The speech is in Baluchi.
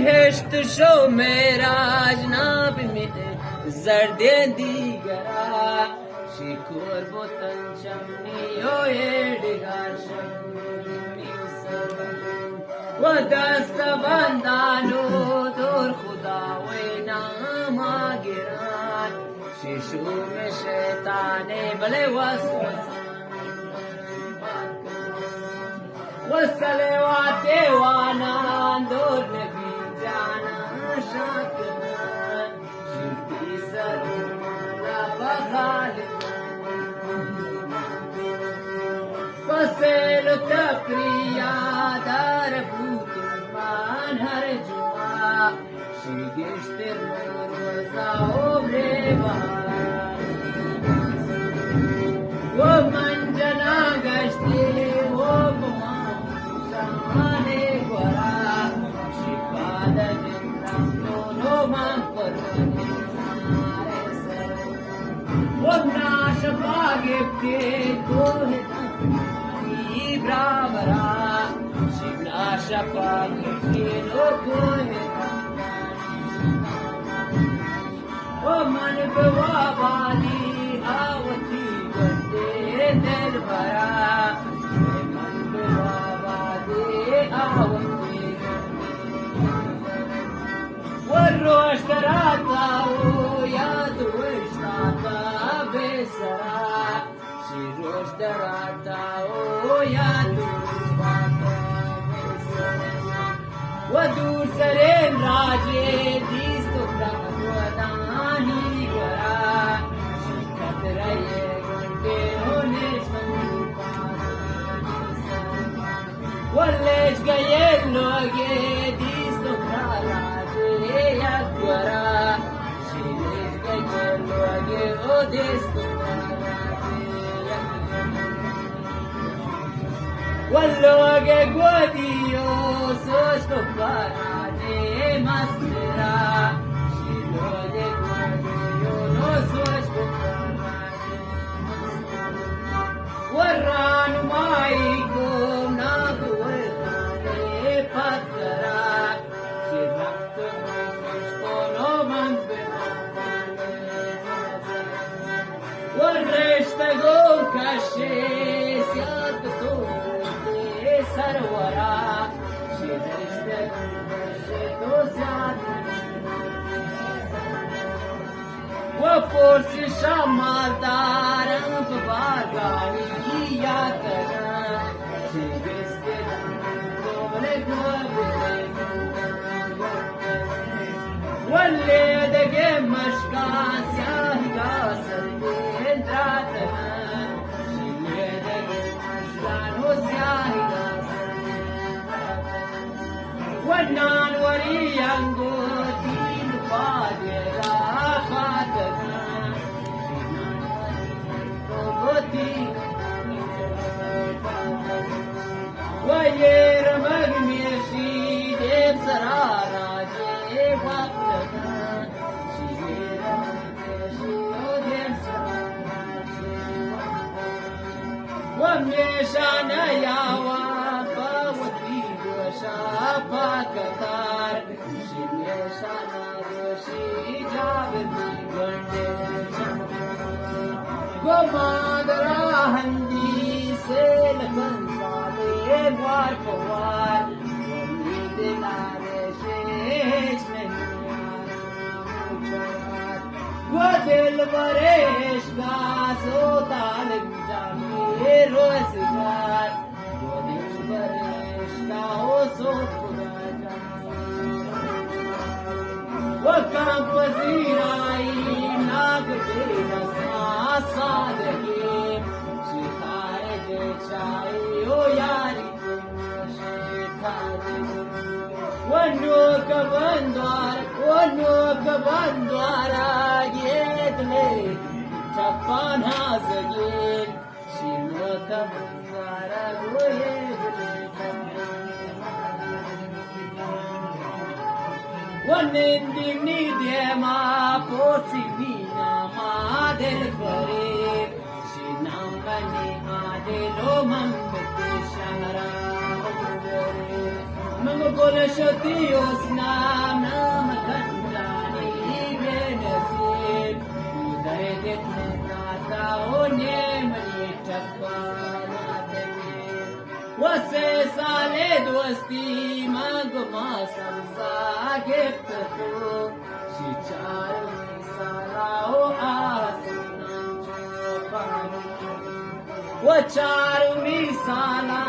اشت شو معراج ناب میں زردیں دیگرا، شکور بوتن چمنی و ایڈگار شمنی سر و دست بندان و دور خدا و نام گران، ششوم شیطان بلے وسوسہ و صلوات وانان دور نبی جانان شاکران، شفتی سر مالا بخالقان، پسیل و تپریا دار بوت مان ہر جمعہ، شی گیشتر نور گوزا عمر بہار۔ و من جنا گشتے و گمان شانے گورا، شی پاد جنم دونو من پرونے سر۔ و ناشپا گپتے کوہ تنگانی برابرا، شی ناشپا گپتے نو کوہ و من بہ وابادی آ وتی گندے دلبرا، من بہ وابادی آ وتی گندے۔ و روش ترا تا و یاد وشتا تا بے سرا، شی روش ترا تا و یاد وشتا تا بے سرا۔ و دور سرین راجے دیست و گودانی گورا، شی کترے گنڈے و نیشتن پاسانی سرا۔ و لیج گئے لوگے دیست و راجے یک گورا، شی لیج گئے لوگے و دیست و راجے یک گورا۔ و لوگ گودی و سوچ کو پرانے مسترا، شی لوگ گودی و نو سوچ کو پرانے مسترا۔ و رانمائی کو ناگو ورنانے پترا، شی وقت من پشتونو من بمانے و رشتگو کشے سیاد تو سرورا، شی رشتگو کشے تو سیاد و پرسشا مالدارم بارگاہی یاتگا، شی گستے دم دولے گو بزے و لیدگے مشکان سیاہیگا سرگے دراتگاں، شی لیدگے مشکان و سیاہیگا سرگے دراتگاں۔ و نانوری انگو دین پادے را خاتگاں، شی نانوری تو گو دین و یہ رمگ میشی دیم سرا راجے وقت، شی یہ رمگ میشی دیم سرا راجے وقت۔ و میشان یاوا پا وتی گوشا پا قطار، شی میشان گوشی جاوری گنڈے گو مادرا ہندی سیل کنزالے وار پوار، ولی دلارے شیش نہیں و دلبر عشقا سوتال جانے روزگار، و دلبر عشقا و سوت خدا جان۔ و کم پذیرائی ناگ بے وسا سادگی، شی خارج چائی و یاری و نوک بندوار، و نوک بندوارا گیت لے چپانا زگی، شی نوک بندوارا گیت لے چپانا زگی۔ و نندی نی دیما پوسی می ناما دل فریب، شی نام منی عادل و من بتی شہرا عمر۔ من گل شتی حسنا نام گنجانی بے نصیب، تو در دت نہ داتا و نے منی ٹپانا تکے۔ و سے سال دوستی من گما سبزا گپت تو، شی چارمی سالا و آسمان چوپانی، و چارمی سالا